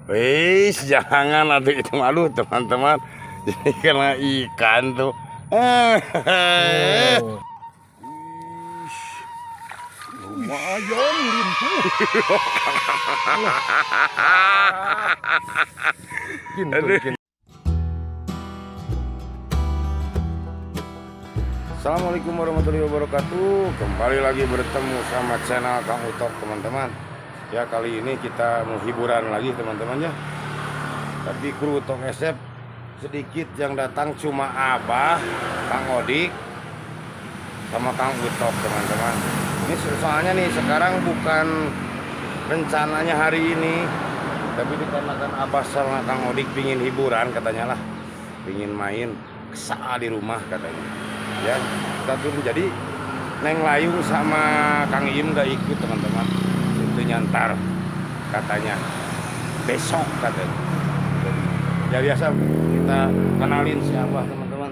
Wis, jangan atuh itu malu teman-teman. Jadi kena ikan tuh. Oh. Lumayan lintuh. Kintun. Assalamualaikum warahmatullahi wabarakatuh. Kembali lagi bertemu sama channel Kang Utok, teman-teman. Ya, kali ini kita mau hiburan lagi, teman-teman ya. Tapi kru Utok SF sedikit yang datang, cuma Abah, Kang Odik, sama Kang Utok, teman-teman. Ini soalnya nih sekarang bukan rencananya hari ini, tapi dikarenakan Abah sama Kang Odik pingin hiburan katanya lah, pingin main kesal di rumah katanya. Ya, kita turun, jadi Neng Layung sama Kang Im gak ikut, teman-teman. Itu nyantar katanya besok katanya. Jadi, ya biasa kita kenalin si Abah, teman-teman.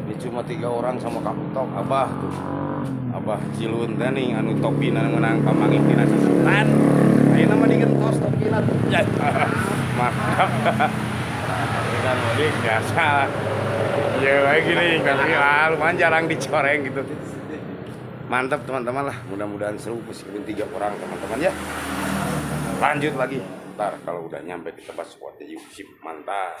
Ini cuma tiga orang sama Kang Utok, Abah tuh. Abah Cilun teh nih anu topina menang pamanggih tina sesetan. Ayeuna mah digentos topina tuh. Ya, mantap. Ini kan Odik biasa. Ya lagi nih, tapi lumayan jarang dicoreng gitu. Mantap, teman-teman lah. Mudah-mudahan seru meskipun tiga orang, teman-teman ya. Lanjut lagi. Ntar kalau udah nyampe di tempat spotnya yuk, sip, mantap.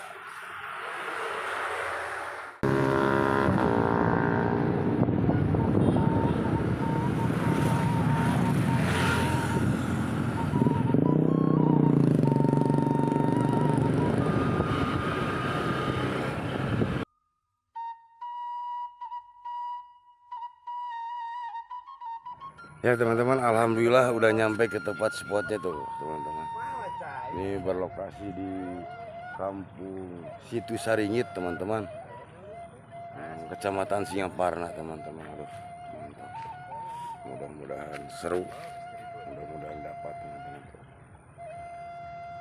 Ya teman-teman, alhamdulillah udah nyampe ke tempat spotnya tuh, teman-teman. Ini berlokasi di Kampung Situ Saringit, teman-teman. Kecamatan Singaparna, teman-teman. Aduh, mantap. Mudah-mudahan seru. Mudah-mudahan dapat, teman-teman.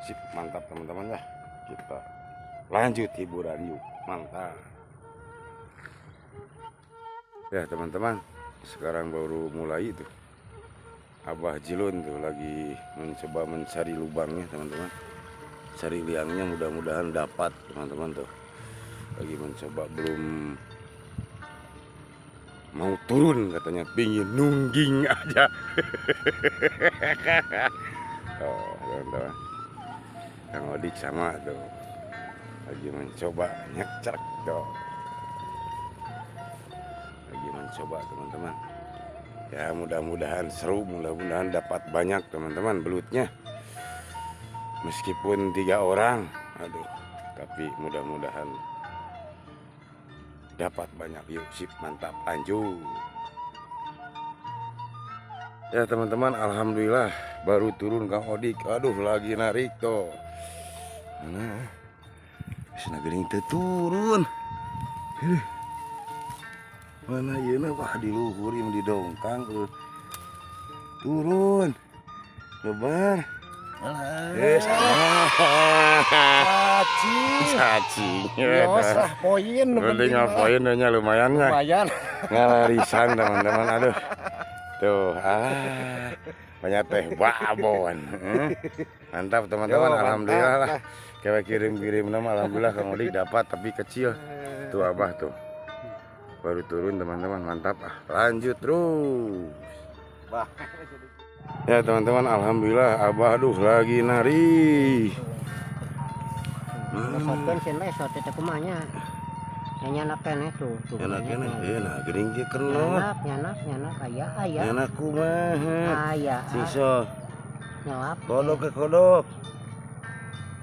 Sip, mantap teman-teman ya. Kita lanjut hiburan yuk. Mantap. Ya teman-teman, sekarang baru mulai itu. Abah Jilun tuh lagi mencoba mencari lubangnya, teman-teman. Cari liangnya, mudah-mudahan dapat, teman-teman tuh. Lagi mencoba, belum mau turun katanya, pingin nungging aja. Oh, teman-teman. Kang Odik sama tuh. Lagi mencoba nyekcek tuh. Lagi mencoba, teman-teman. Ya mudah-mudahan seru, mudah-mudahan dapat banyak, teman-teman, belutnya. Meskipun tiga orang, aduh, tapi mudah-mudahan dapat banyak. Yuk, sip, mantap, lanjut. Ya teman-teman, alhamdulillah baru turun Kang Odik. Aduh, lagi narik tuh. Mana? Sana geuning teu turun. Aduh. Mana ieu na, wah, di luhur ieu di dongkang turun. Lebar. Eh, Cacing. Cacing. Yos lah poin nu Penting mah. poin nya lumayan nya. Lumayan. Ngalarisan, teman-teman, aduh. Tuh, ah. Banyak teh babon. Mantap teman-teman, Yo, alhamdulillah mantap lah. Kayak kirim-kirim nama, alhamdulillah Kang Odik dapat tapi kecil. Tuh Abah tuh. Baru turun, teman-teman, mantap ah. Lanjut terus. Wah. Ya teman-teman, alhamdulillah Abah aduh lagi nari. Lesotkeun sieun lesot teh kumaha nya. Ya nyanak keneh tuh. Tuh. Nyanak keneh, eh nah geuning ge kena. Nyanak, nyanak, nyanak aya aya. Nyanak kumaha? Aya. Sing sok. Nyelap. Kodok ke kodok.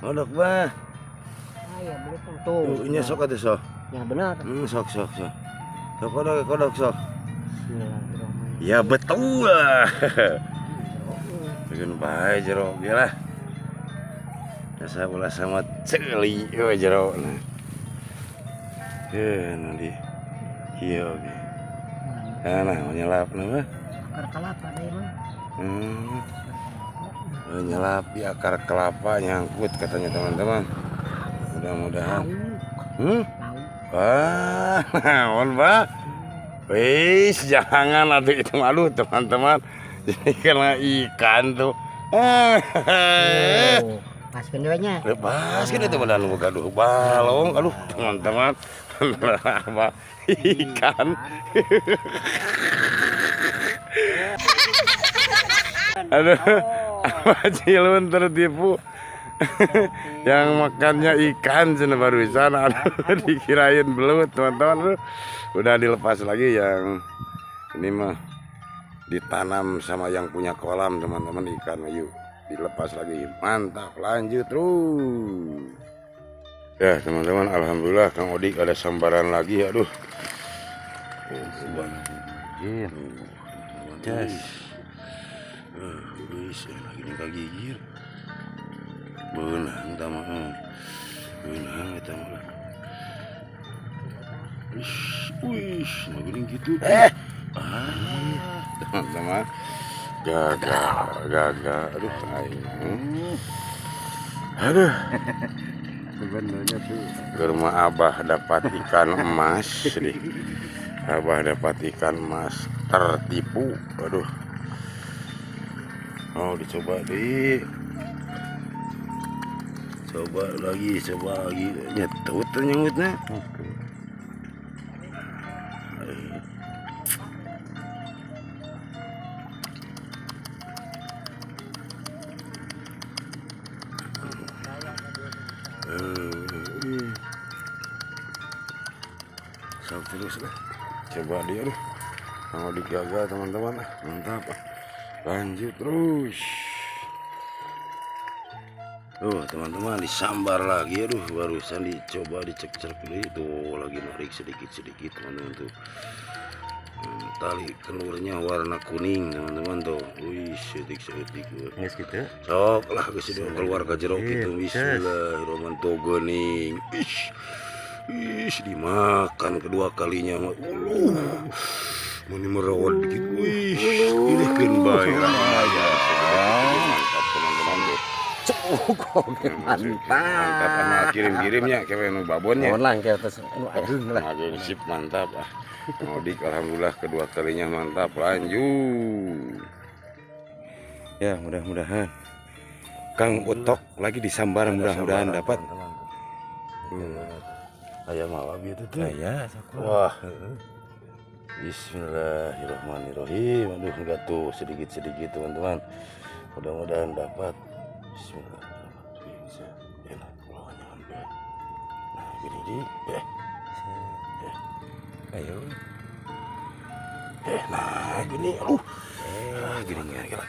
Kodok bah. Aya beli tuh. Tuh, ini sok atuh sok. Ya benar. Sok sok sok. Sok kodok ke kodok sok. Bismillahirrahmanirrahim. Ya betul. Bikin bae jero ge lah. Biasa ulah sama ceuli we jero. Nah. Eh, nanti kieu ge. Nah, nah nyelap nah mah. Akar kelapa deui mah. Nyelap di akar kelapa nyangkut katanya, teman-teman. Mudah-mudahan. Tahu. Wah, naon, Pak? Wis, jangan atuh itu malu, teman-teman. Jadi kena ikan tuh. Eh. Paskeun we nya. Lepas kan itu benar nu gaduh balong, aduh teman-teman. Apa ikan. Aduh, apa Cilun tertipu. Yang makannya ikan cenah barusan, aduh dikirain belut teman-teman. Aduh, udah dilepas lagi yang ini mah ditanam sama yang punya kolam teman-teman, ikan yuk dilepas lagi, mantap, lanjut terus ya teman-teman. Alhamdulillah Kang Odik ada sambaran lagi, aduh. Iya. Yes. Wis, lagi nih kagigir. Beunang tah mah. Beunang eta mah. Wih, wih, nah geuning kitu. Ah, teman-teman. Gagal, gagal. Aduh, aing. Aduh. Sebenarnya tuh Ke rumah Abah dapat ikan emas deh. Abah dapat ikan emas tertipu. Aduh. Oh, dicoba di. Coba lagi, coba lagi. Nyetut nyengutnya. Sok terus lah. Coba dia deh. Mau digagal teman-teman. Mantap. Lanjut terus. Tuh teman-teman disambar lagi, aduh barusan dicoba dicek-cek dulu tuh, lagi narik sedikit-sedikit teman-teman tuh. Tali kenurnya warna kuning teman-teman tuh. Wih, setik-setik. Geus kitu. Sok lah geus keluar ke jero kitu. Bismillahirrahmanirrahim tuh geuning. Ih. Ih, dimakan kedua kalinya mah. Uluh. Meni merod gitu. Wih, ini keun bae. Mantap teman-teman tuh. Cuk, mantap. Mantap sama kirim-kirimnya kayak nu babonnya. Mohon lah kayak atas anu ageung lah. Ageung sip mantap ah. Odik alhamdulillah kedua kalinya mantap, lanjut. Ya, mudah-mudahan Kang Utok lagi disambar, mudah-mudahan dapat. Ayam malam itu tuh. Aya, Wah. Bismillahirrahmanirrahim. Aduh, enggak tuh sedikit-sedikit teman-teman. Mudah-mudahan dapat. Bismillahirrahmanirrahim. Enak, ulah jangan be. Nah, gini di. Ayo. Nah, gini. Aduh. Gini gini gini.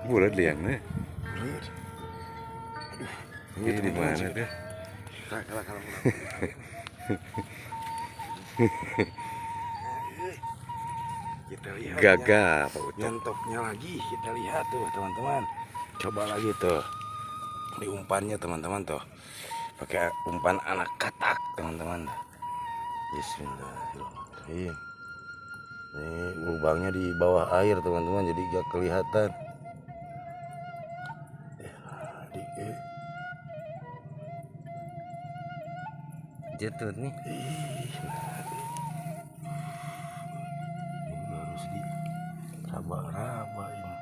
Bulat liangnya. Bulat. Aduh. Ini di mana tuh? Kalah, kalah, kalah. Kita lihat. Gagal Pak Utok. Nyantoknya lagi kita lihat tuh teman-teman. Coba lagi tuh. Di umpannya teman-teman tuh. Pakai umpan anak katak teman-teman. Bismillahirrahmanirrahim. Ini lubangnya di bawah air teman-teman, jadi gak kelihatan. Jatuh nih. Ini harus di raba-raba ini.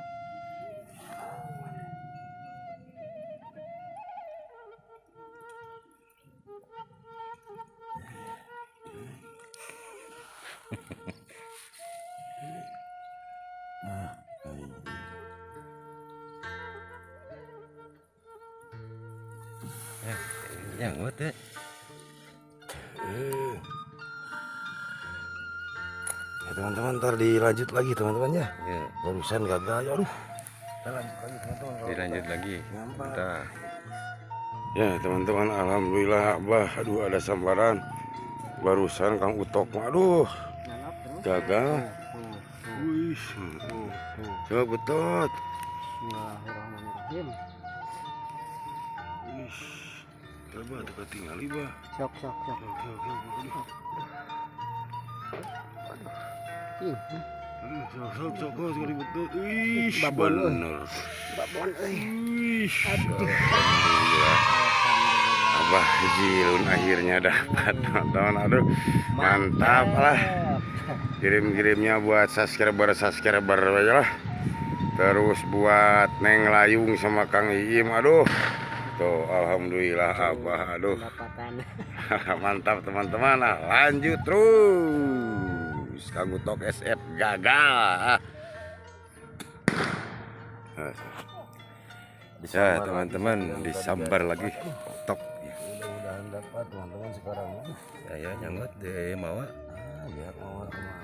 Nah, ini. Yang buat ya. Ya teman-teman, ntar dilanjut lagi teman-teman ya. Ya. Barusan gagal ya, aduh. Kita lanjut lagi teman-teman. Dilanjut lagi. Mantap. Ya teman-teman, alhamdulillah Abah, aduh ada sambaran. Barusan Kang Utok, aduh. Gagal. Wih. Coba betot. Bismillahirrahmanirrahim. Wih. Coba tuh ketinggalan, Bah. Sok sok sok. Ih, Sok sok sok sekali betul. Ih, Babon, bener. babon euy. Wih, alhamdulillah. Abah Jilun akhirnya dapat teman-teman. Aduh, mantap lah. Kirim-kirimnya buat subscriber aja lah. Terus buat Neng Layung sama Kang Iim, aduh. Tuh, alhamdulillah Abah, aduh. Mantap teman-teman. Nah, lanjut terus. Kang Utok SF gagal. Ya teman-teman, disambar lagi Utok. Mudah-mudahan dapat teman-teman sekarang. Ya nyanggot deh mawa. Ya mawa mah.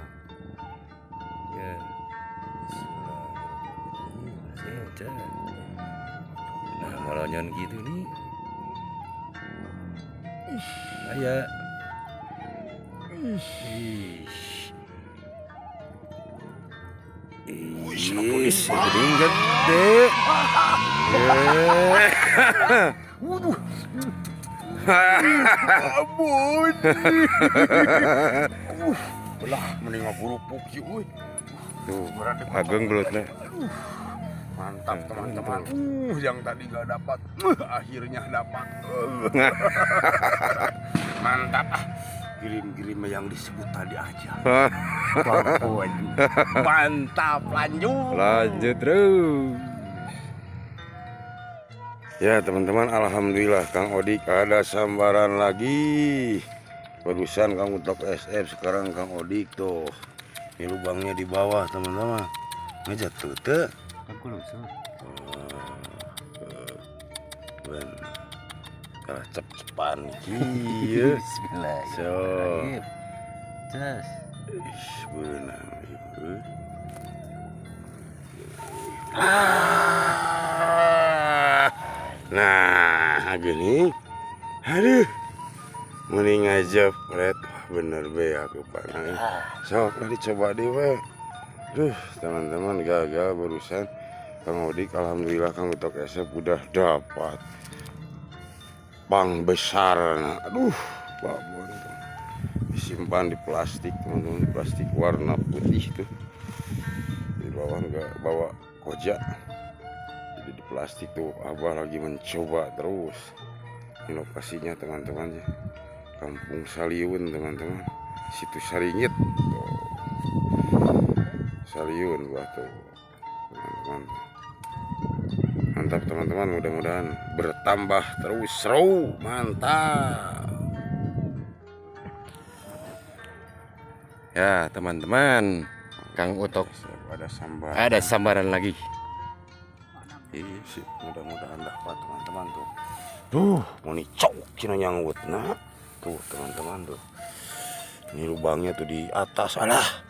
Ya. Nah, molonyon gitu nih. Aya. Ih. Ih, gede. Waduh. Ampun. Belah mending ngapurupuk sih euy. Tuh, ageng belutna. Mantap teman-teman. Yang tadi gak dapat, akhirnya dapat. Mantap. Kirim-kirim yang disebut tadi aja. Mantap, lanjut. Lanjut terus. Ya teman-teman, alhamdulillah Kang Odik ada sambaran lagi. Barusan Kang Utok SF, sekarang Kang Odik tuh. Ini lubangnya di bawah teman-teman. Ngejatuh tuh. Ben, kalah cep-cepan kieu. Bismillahirrahmanirrahim. Jas. Ih, beunang ieu. Nah, gini. Aduh. Mending aja, Fred. Bener be aku panang. Sok lah dicoba deh we. Duh, teman-teman gagal barusan. Kang Odik, alhamdulillah Kang Utok SF udah dapat pang besar. Nah, aduh, babon tuh. Disimpan di plastik, teman-teman, plastik warna putih tuh. Di bawah nggak bawa koja. Jadi di plastik tuh Abah lagi mencoba terus. Ini lokasinya teman-teman ya. Kampung Saliun teman-teman. Situ Saringit tuh. Saliun gua tuh teman-teman. Mantap teman-teman, mudah-mudahan bertambah terus seru. Mantap. Ya teman-teman, Kang Utok ada sambaran lagi. Iya sih, mudah-mudahan dapat teman-teman tuh. Duh, mau nicok cina nyanggut nah. Tuh teman-teman tuh. Ini lubangnya tuh di atas. Alah.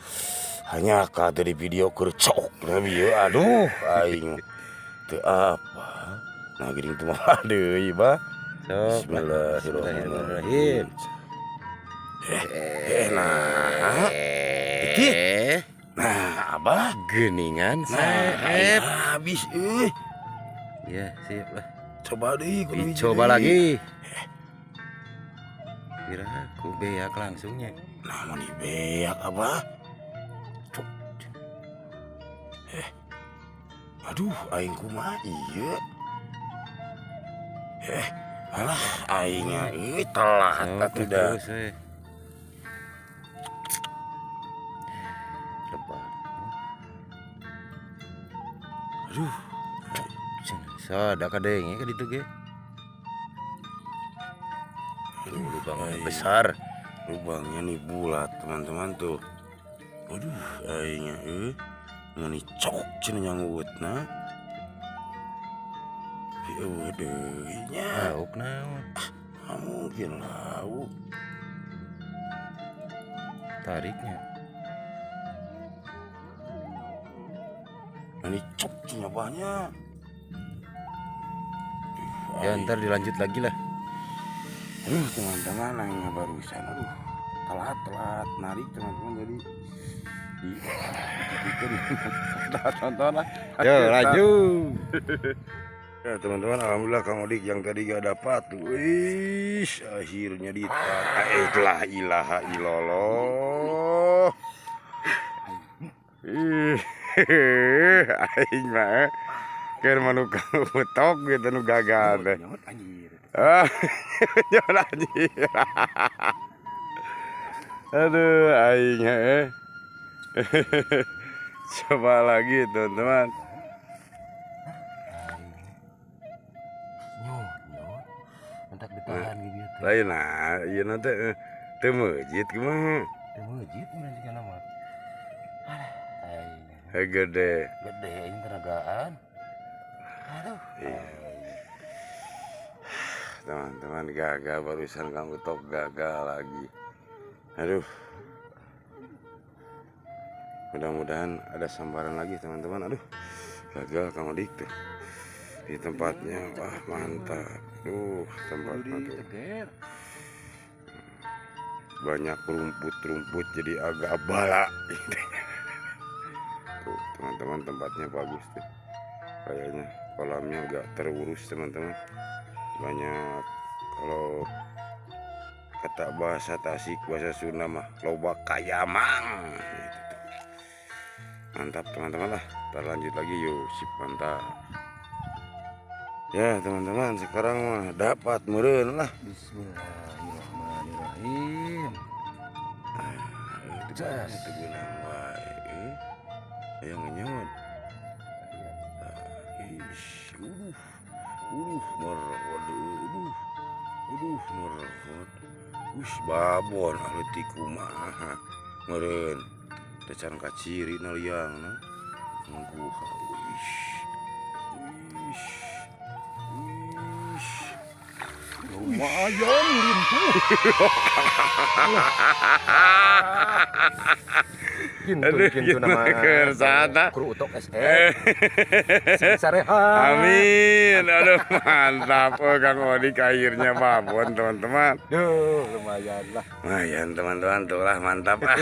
Hanya kata di video kercok nabi ya. Aduh, aing teu apa. Nah, geuning teu mah deui, bah. Bismillahirrahmanirrahim. Nah. Iki. Nah, Abah geuningan saep habis euy. Ya, siap lah. Coba deh, dicoba lagi. Kira aku beak langsungnya. Nah, mau beak Abah. Aduh, aing kumaha ieu? Alah, aingnya ieu telat atuh dah. Lebar. Aduh. Sada kadenge ka ditu ge. Lubangnya besar. Lubangnya nih bulat, teman-teman tuh. Aduh, aingnya euy. Meni cok cenah nyangutna. Eueuh deui nya. Lauk naon? Ah, mungkin lauk. Tariknya. Meni cok cenah banyak. Ya ntar dilanjut lagi lah. Aduh teman-teman, aingnya barusan aduh telat narik teman-teman jadi di tonton lah. Yo lanjut. Ya teman-teman, alhamdulillah Kang Odik yang tadi gak dapat. Wih, akhirnya ditarik. La ilaha illallah. Ih, aing mah keur manu Kang Utok gitu nu gagal teh. Anjir. Ah, anjir. Aduh, aing heuh. Coba lagi, teman-teman. Nyut, nyut. Entak ditahan gitu teh. Lain nah, ieu na teh teu meujit kumaha. Teu meujit mun jiga nama. Alah, aing. Heuh gede. Gede aing tenagaan. Aduh. Iya. Teman-teman gagal barusan Kang Utok gagal lagi. Aduh. Mudah-mudahan ada sambaran lagi teman-teman. Aduh. Gagal Kang Odik tuh. Di tempatnya wah mantap. Duh, tempatnya tuh. Banyak rumput-rumput jadi agak balak. Tuh, teman-teman tempatnya bagus tuh. Kayaknya kolamnya agak terurus teman-teman. Banyak kalau kata bahasa Tasik, bahasa Sunda mah loba kayamang gitu tuh. Mantap teman-teman lah. Kita lanjut lagi yuk, sip mantap. Ya teman-teman, sekarang mah dapat meureun lah. Bismillahirrahmanirrahim. Itu itu geunang wae. Aya ngenyot. Ish, merod, merod. Wis babon aleutik kumaha. Meureun. Teu can kaciri na liangna. Ngguha, ish. Ish. Ish. Lumayan limpuh. Kintu nama Kersana. Kru Utok SF. Sarehat. Amin. Aduh mantap. Oh, Kang Odik akhirnya babon teman-teman. Duh, lumayan lah. Lumayan teman-teman tuh lah mantap ah.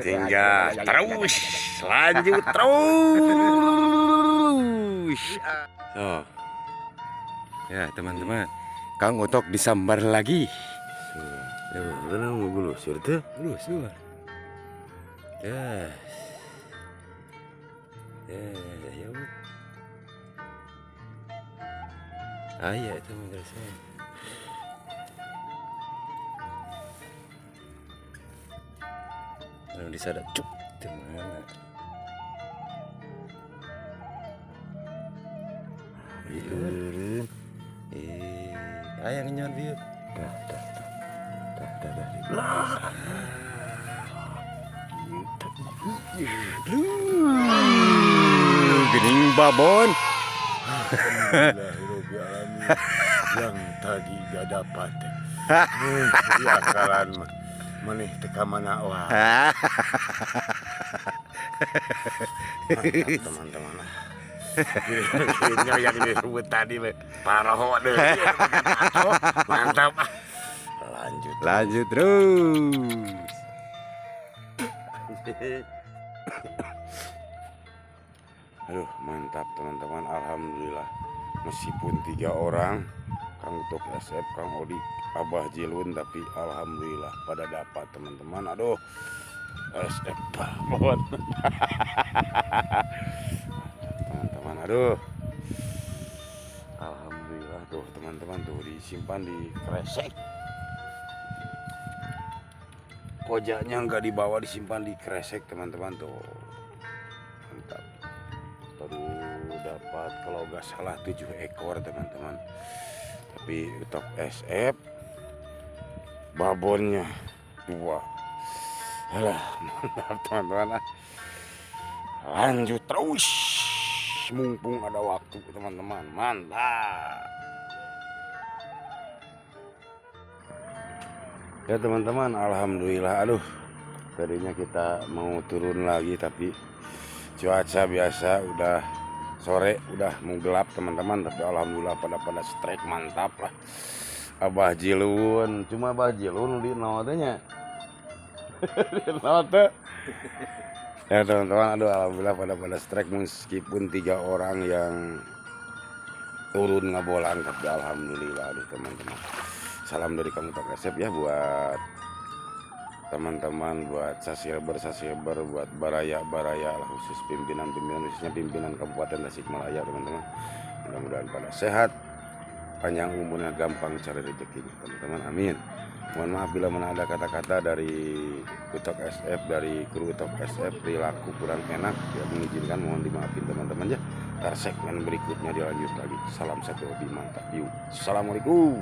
Tinggal terus lanjut terus. Oh. Ya, teman-teman. Kang Utok disambar lagi. Ya, bener mau gelusur tuh. Gelusur. Yes. Ya, ya. Ah, iya itu madrasah. Lalu disada cuk di mana? Iya. Ayang nyon bieu. Dah, dah, dah. Dah, dah, dah. Lah. Gening babon. Yang tadi gak dapat. Ya akalan mah. Maneh teu ka mana wae. Mantap teman-teman. Kira-kira yang disebut tadi paroho deh. Mantap. Lanjut. Lanjut terus. Aduh mantap teman-teman, alhamdulillah. Meskipun 3 orang, Kang Utok SF, Kang Odik, Abah Jilun, tapi alhamdulillah pada dapat teman-teman. Aduh SF babon. Teman-teman, aduh alhamdulillah tuh teman-teman tuh disimpan di kresek. Kojaknya nggak dibawa, disimpan di kresek teman-teman tuh. Mantap. Baru dapat kalau nggak salah 7 ekor teman-teman. Tapi Utok SF babonnya 2. Alah, mantap teman-teman. Lanjut terus mumpung ada waktu teman-teman. Mantap. Ya teman-teman, alhamdulillah. Aduh, tadinya kita mau turun lagi tapi cuaca biasa udah sore, udah mau gelap teman-teman. Tapi alhamdulillah pada strike mantap lah. Abah Jilun, cuma Abah Jilun di notenya. Di note. Ya teman-teman, aduh alhamdulillah pada strike meskipun 3 orang yang turun ngebolang, tapi alhamdulillah aduh teman-teman. Salam dari Kang Utok SF ya buat teman-teman, buat sasirber, buat baraya-baraya lah, khusus pimpinan-pimpinan, khususnya pimpinan Kabupaten Tasikmalaya teman-teman. Mudah-mudahan pada sehat, panjang umurnya, gampang cari rezekinya teman-teman, amin. Mohon maaf bila mana ada kata-kata dari Utok SF, dari kru Utok SF, perilaku kurang enak ya, mengizinkan mohon dimaafin teman-teman ya. Ntar segmen berikutnya dilanjut lagi. Salam satu hobi, mantap yuk. Assalamualaikum.